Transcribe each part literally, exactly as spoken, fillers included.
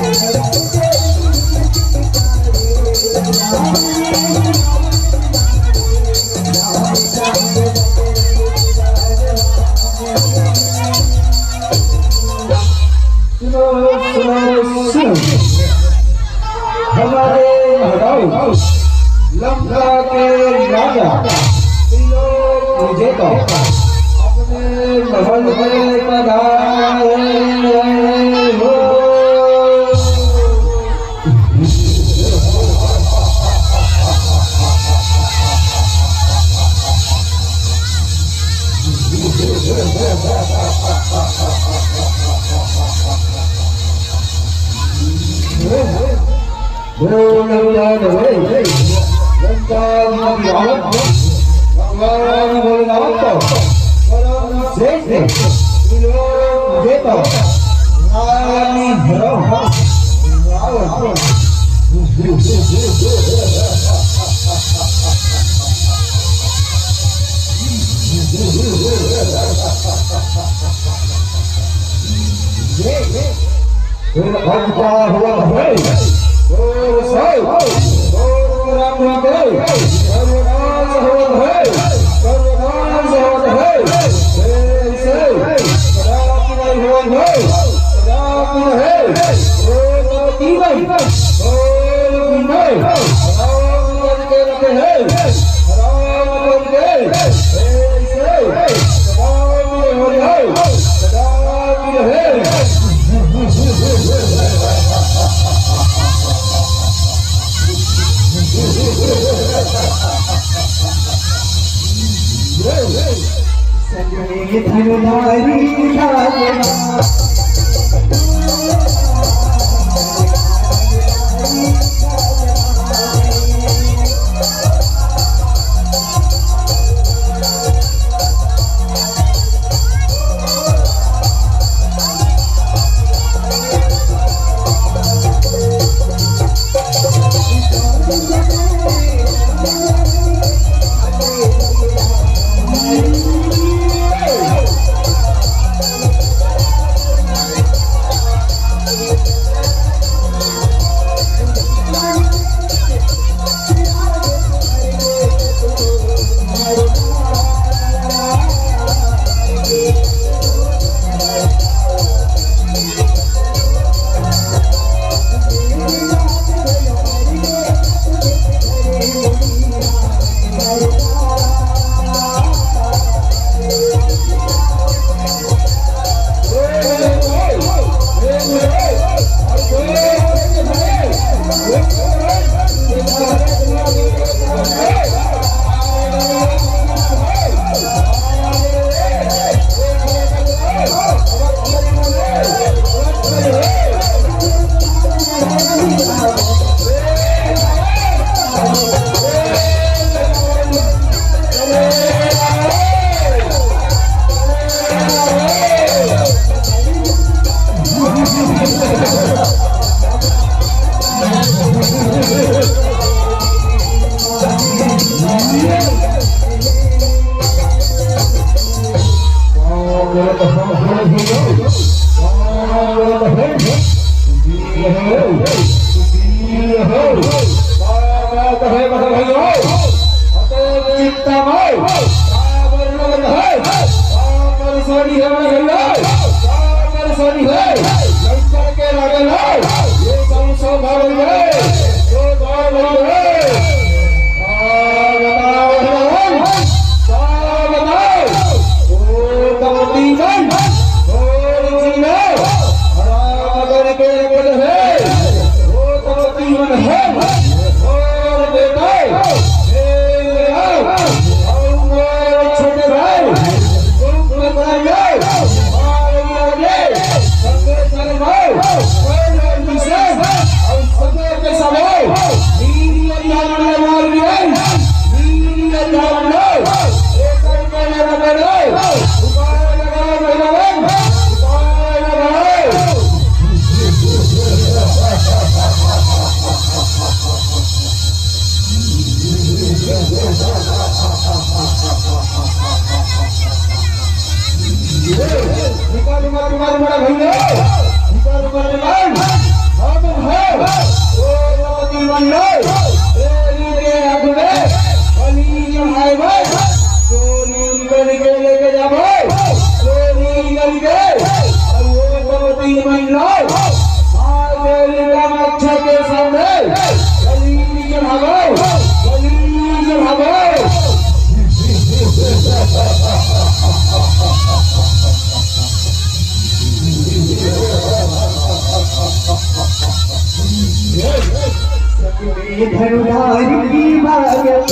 सुनो, सुनो, सुनो। हमारे महाराज लंका के राजा त्रिलोक विजेता अपने महल में पधारे हो। भगवान भोलेनाथ का परम श्रेष्ठ त्रिलोक विजेता रानी रावण। फिर अंत हुआ है। और सौ, और राम के, सर्वनाश हुआ है, सर्वनाश हुआ है। ऐसे, राम नहीं हुआ है, राम है। और तीन, और विनय, राम करके रखे हैं, राम करके, ऐसे, राम हो जाए, राम है। धनुधारी की बात।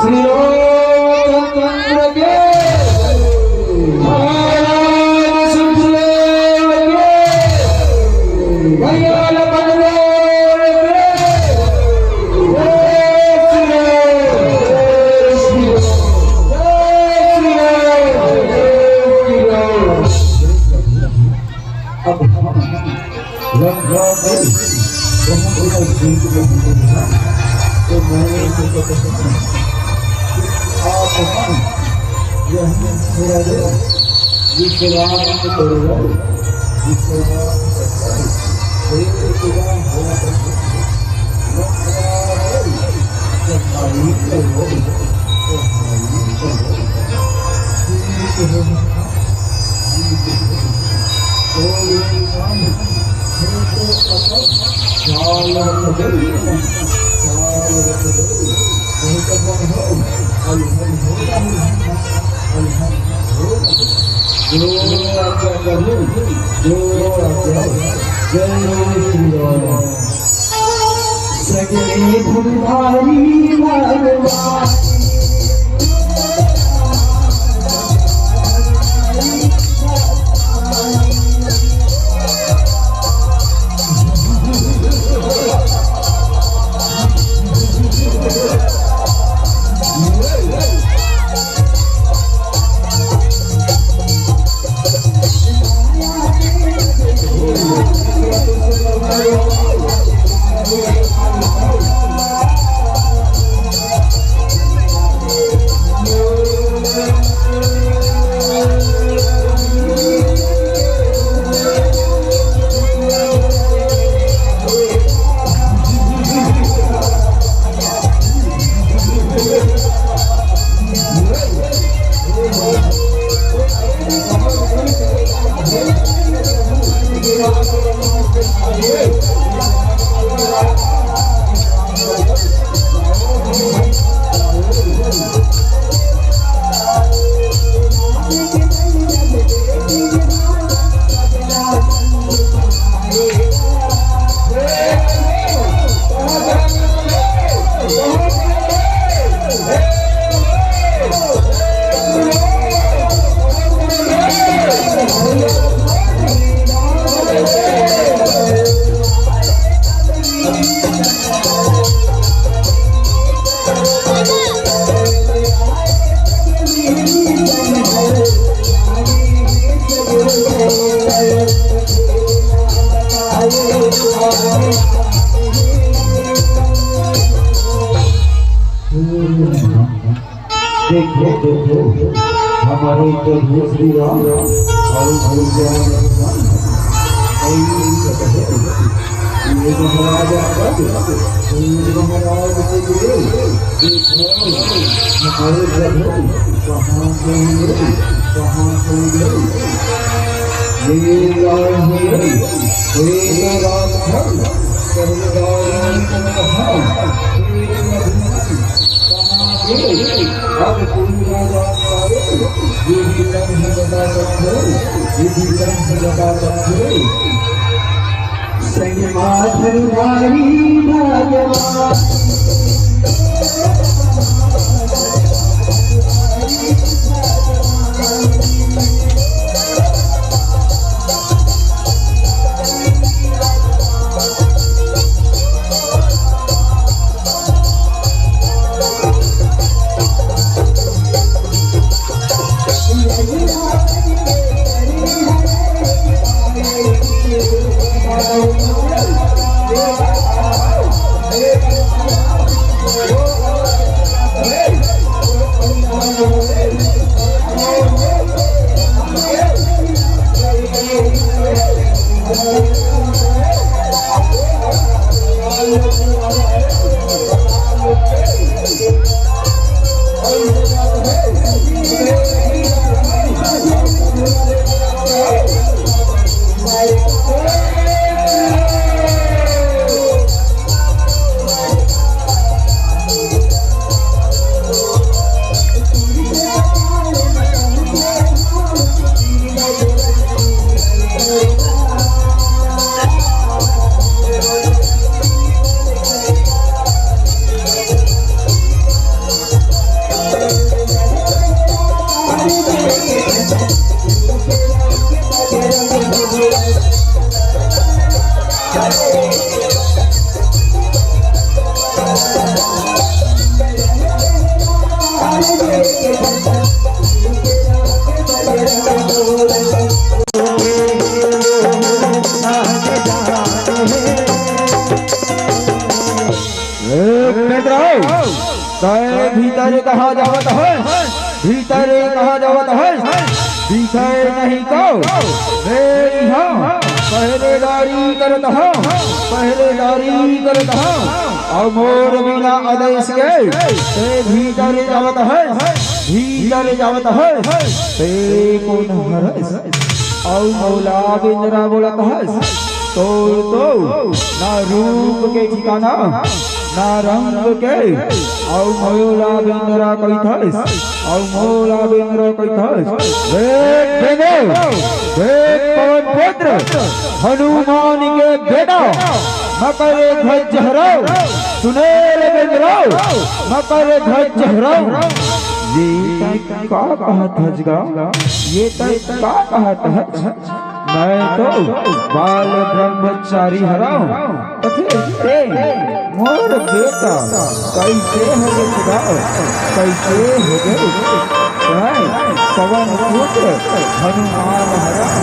श्री रामचंद्र के, महाराज सुखदेव के, भैया लखन के, जय श्री राम, जय श्री राम, जय श्री राम। अब हम लंका में बहुत बड़ा युद्ध में हुए हैं। तो मैंने इनको कहा कि आप हम यहीं थोड़ा देर विश्राम करो, विश्राम करो। फिर विश्राम हुआ करते हैं। लंका में जब मालिक को हो, तो मालिक को हो। ठीक है। जय श्री राम। सगले धुरधारी भगवान। देखो, देखो, हमारे प्रभु श्री राम और उनके अनुमान। ये महाराज आकर, ये महाराज के लिए, ये कौन? हमारे प्रभु कहाँ गए? कहाँ गए? ये राम है, ये राम है, पहरेदारी को कहा, ये मधुमती कहाँ गए? अब कोई राजा आए, ये भी नहीं बता सकते, ये भी नहीं बता सकते। संग माथ भारी भगवान। ए, मित्र, तैं भीतर कहाँ जावत है? भीतर कहाँ जावत है? भीतर नहीं तो मैं यहाँ पहरेदारी करत हँव, पहरेदारी करत हँव। अउ मोर बिना आदेश के तैं भीतर जावत है, भीतर जावत है। तैं कोन हरस? अउ मोला बेंदरा बोलत हस। तोर तो ना रूप के ठिकाना, ना रंग के, अउ मोला बेंदरा कहिथस, अउ मोला बेंदरा कहिथस। देख बेंदरा, देख पवन पुत्र, हनुमान के बेटा, मकर ध्वज हरव, सुने ले बेंदरा, मकर ध्वज हरव। ये तैं का कहत हस गा? ये तैं का कहत हस? मैं तो बाल ब्रह्मचारी हरव, त फेर तैं मोर बेटा कइसे होगे खुदा? कइसे होगे? मैं पवन पुत्र हनुमान हरव,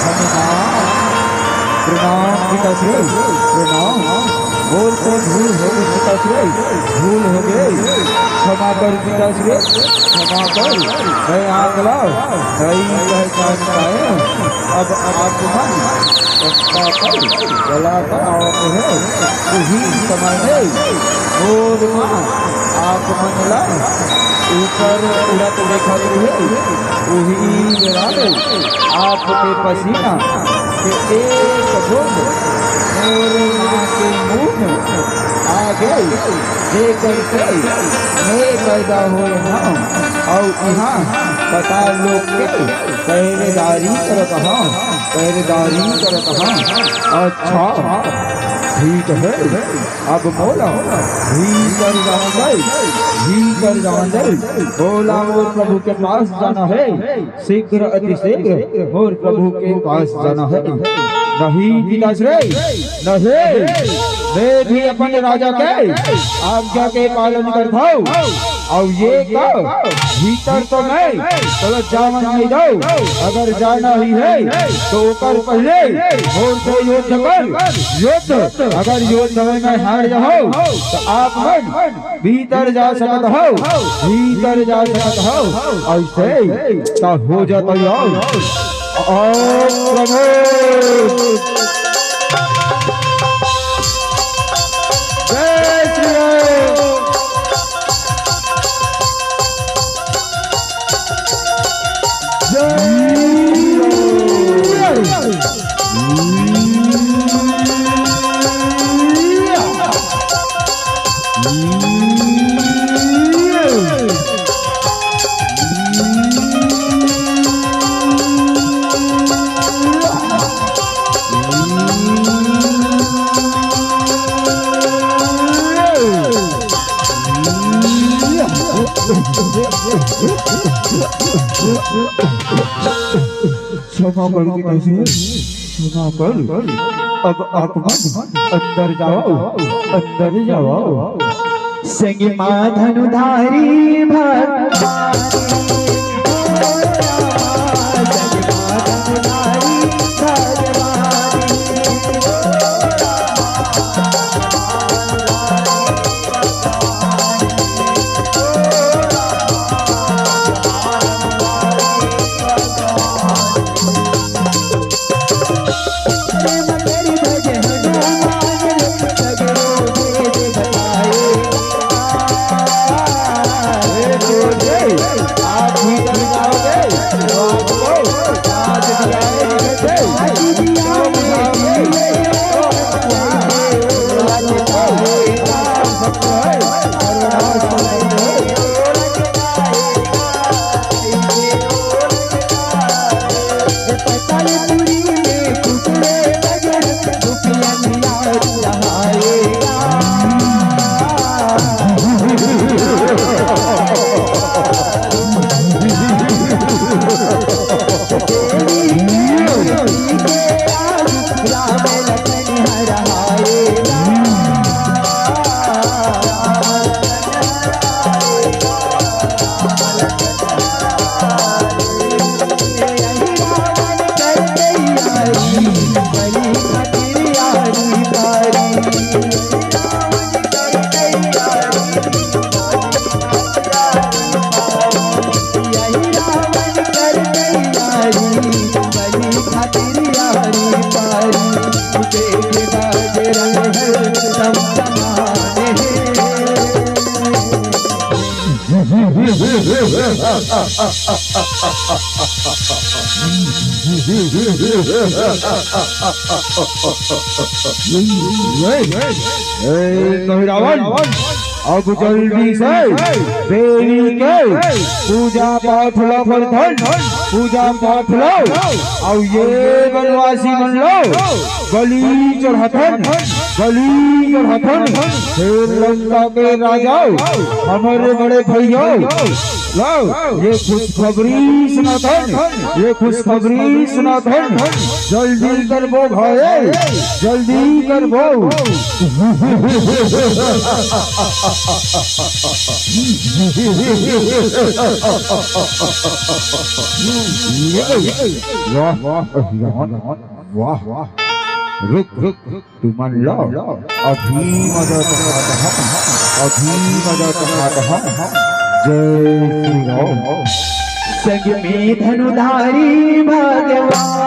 हनुमान। प्रणाम पिताश्री, प्रणाम। मोर तो भूल होगे पिताश्री, भूल होगे। क्षमा कर पिताश्री, क्षमा कर। मैं आंगला नहीं पहचान पाए। अब आप मन चंपा पर गला बनावत हे, उही समय में मोर माँ आप मन ला ऊपर उड़त देखत हे। उही बेरा में आपके पसीना के एक बूंद मोर माँ के मुंह में आ गई, जेकर से मैं पैदा होए हँव अउ इहाँ पताल लोक के पहरेदारी करत हँव, पहरेदारी करत हँव। अच्छा, ठीक हे, अब मोला भीतर जान दे, भीतर जान दे, मोला मोर प्रभु के पास जाना हे। शीघ्र, अति शीघ्र मोर प्रभु के पास जाना हे। नहीं पिताश्री, नहीं, मैं भी अपन राजा के आज्ञा के पालन करथँव। अउ ये का भीतर तो मैं तोला जावन नहीं दँव। अगर जाना ही हे तो ओकर पहले मोर से युद्ध कर, युद्ध। अगर युद्ध में मैं हार जाहूँ तो आप मन भीतर जा सकत हव, भीतर जा सकत हव। अइसे त हो जात हव। ओम प्रभु। क्षमा कर की कैसी है? क्षमा कर। अब आप मन अंदर जाओ, अंदर जाओ। संग मा धनुधारी भगवान। ए, कहि रावण, अब जल्दी से देवी के पूजा पाठ ला करथन, पूजा पाठ ला। अउ ये वनवासी मन ला बलि चढ़ाथन, बलि चढ़ाथन। हे लंका के राजा, हमर बड़े भैया, लाओ, ये खुशखबरी सुनाथन, ये खुशखबरी सुनाथन। जल्दी करबो भाई, जल्दी करबो। वाह, वाह, वाह, वाह। रुक, रुक, रुक। तुमन ला अभी मजा चखात हन, अभी मजा चखात हन। जय श्री राम। संग में धनुधारी भगवान।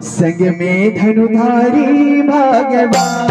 संग में धनुधारी भगवान।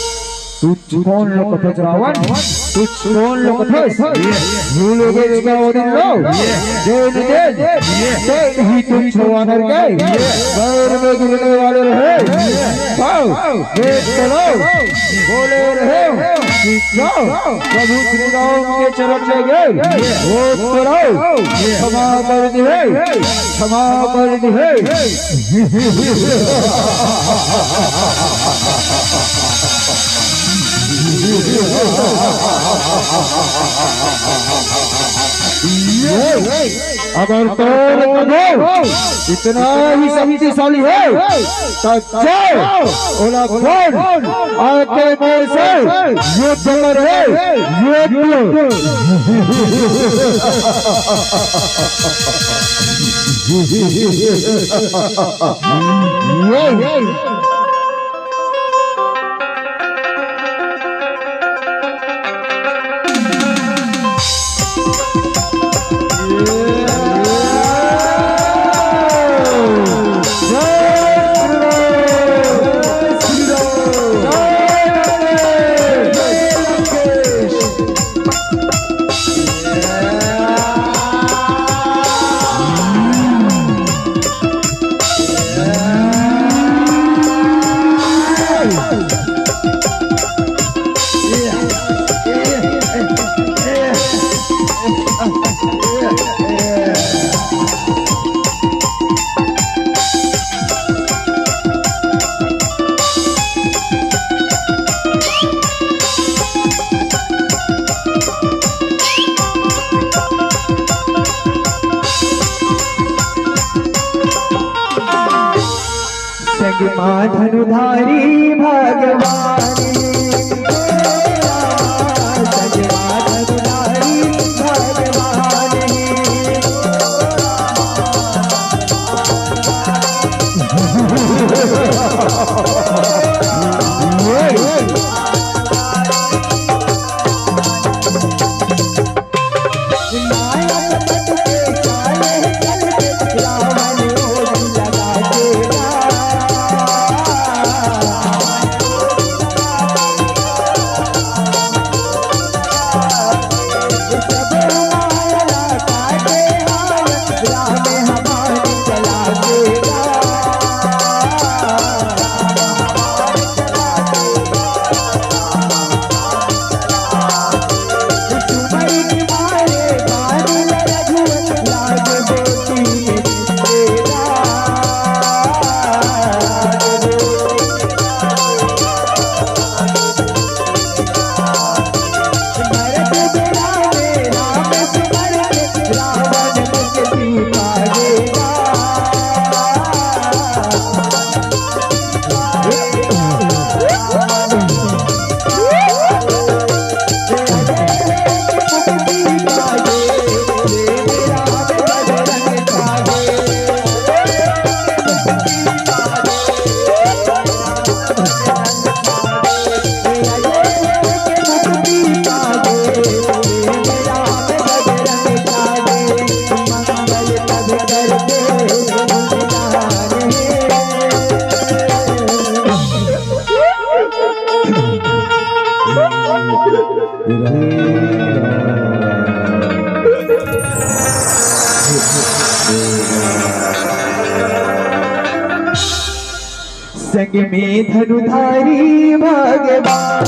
तुच्छ कोन ला कथस रावण, तुच्छ कोन ला कथस? भूल गेस का ओ दिन ला, जेन देस, तेन ही तुच्छ वानर के, बैर में गिरने वाले रहे। आओ, देख चलो, बोले रहे, कि जाओ, प्रभु श्री राम के चरण में गए, वो तो रहो, क्षमा कर दिए, क्षमा कर दिए। अगर तोर कबो इतना ही शक्तिशाली है, तो जाओ, ओला बोल, आके मोर से युद्ध करे, युद्ध। संग मा धनुधारी भगवान, संग मा धनुधारी भगवान। में धनुधारी भगवान।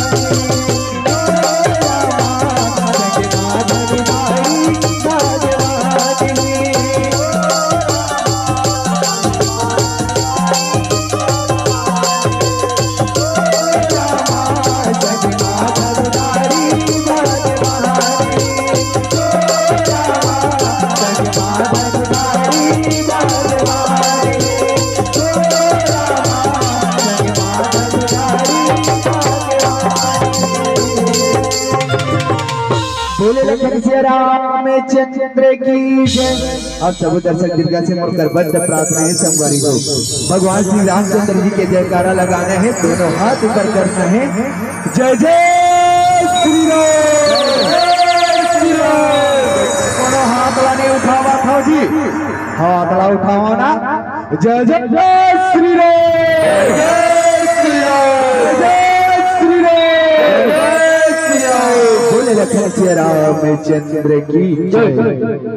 बोले लखन सिया रामचंद्र की जय। आप सब दर्शक दीर्घा से मोर करबद्ध प्रार्थना है संगवारी हो, भगवान श्री रामचंद्र जी के जयकारा लगाना है, दोनों हाथ ऊपर करना है। जय जय श्री राम। कोनो हाथ ला नहीं उठावा था जी, हाथ ला उठावा ना। जय जय जय श्री राम। जय श्री राम। जय श्री राम। बोले लखन सिया रामचंद्र की जय।